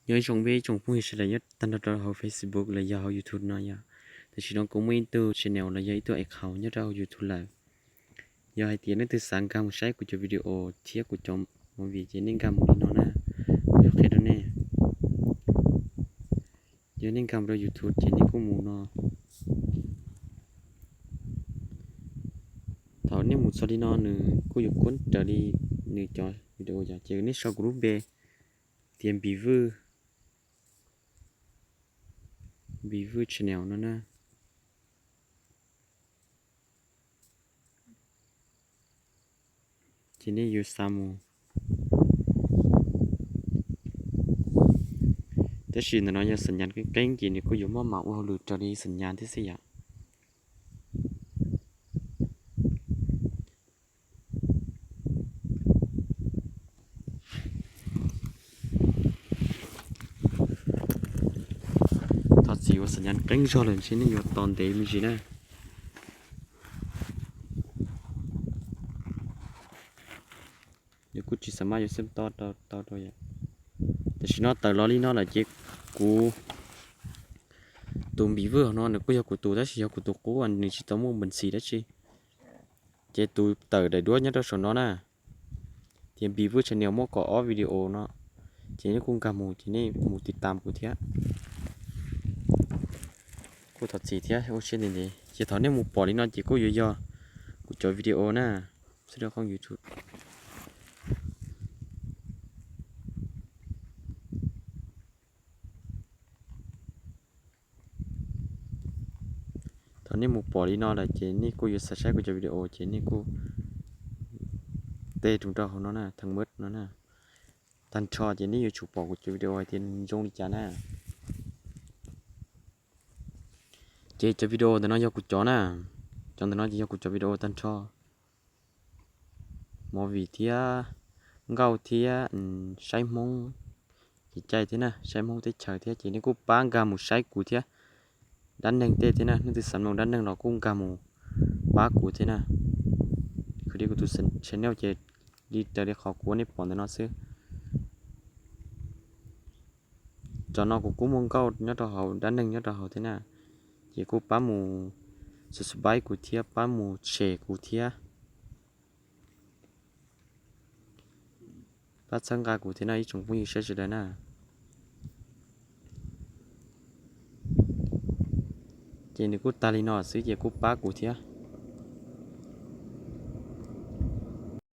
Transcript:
Nyob zoo peb ib tsoom phooj ywg sawv daws nyob tag nrho rau hauv Facebook los yog hauv YouTube no yom. Tam sim no kuv muaj ib tug channel los yog ib tug account nyob rau hauv YouTube lawm. Yog hais tias leej twg xav nkag mus saib kuv cov video thiab kuv cov movie ces nej nkag mus li no na. Kuv yuav qhia rau nej. Yog nej nkag mus rau YouTube ces nej kuj mus no. Thaum nej mus txog li no nws kuj yuav kuj raws li nws cov video yom, ces nej sau kuv lub npe tias Npis Vwj, Npis Vwj channel no na. Ces nej yuav xa mus. Tab sis ntawm no yog xam nyas qeeb qeeb ces nws kuj yuav muab mam ua hauj lwm raws li xam nyas thiab xwb yom. Thov txim uas xam nyas qeeb zog lawm ntshe nej yuav tos ntev me ntsis na. Nws kuj tsis xam maj yuav xeeb to tau rau yom. Tam sim no tawm los li no lawm ces kuv tus Npis Vwj hauv no nws kuj yog kuv tus tab sis yog kuv tus qub nws tsis tau muaj npees xis dab tsi. Ces tus tawm daim duab nyob rau saum no na, tias Npis Vwj channel muaj kaum ob video no, ces nej kuj nkag mus ces nej mus tiv tam kuv thiab. Kuj thov txim thiab ua siab ntev ntev ces thaum nej mus pom li no ces kuj yuav yog kuv cov video na, xwb rau qhov YouTube. Thaum nej mus pom li no lawm ces nej kuj yuav xav saib kuv cov video ces nej kuj tej rau rau hauv no na, thaj mab no na. Tag nrho ces nej yuav tsum pom kuv cov video hais tias zoo li cas na. Ces cov video ntawm no yog kuv cov na, cov ntawm no ces yog kuv cov video tag nrho. Movie thiab, nkauj thiab, saib Hmoob kev cai thiab na, saib Hmoob teb chaws thiab ces nej kuj pab nkag mus saib kuv thiab. Dab neeg tej thiab na, leej twg xav mloog dab neeg los kuj nkag mus pab kuv thiab na. Kuv li kuv tus channel ces li raws li qhov kuv ua nej pom ntawm no xwb. Cov no kuv kuj muaj nkauj nyob rau hauv, dab neeg nyob rau hauv thiab na, ces kuj pab mus subscribe kuv thiab, pab mus share kuv thiab, pab txhawb nqa kuv thiab no ib tsoom phooj ywg sawv daws na. Ces nws kuj tag li no xwb ces kuj pab kuv thiab.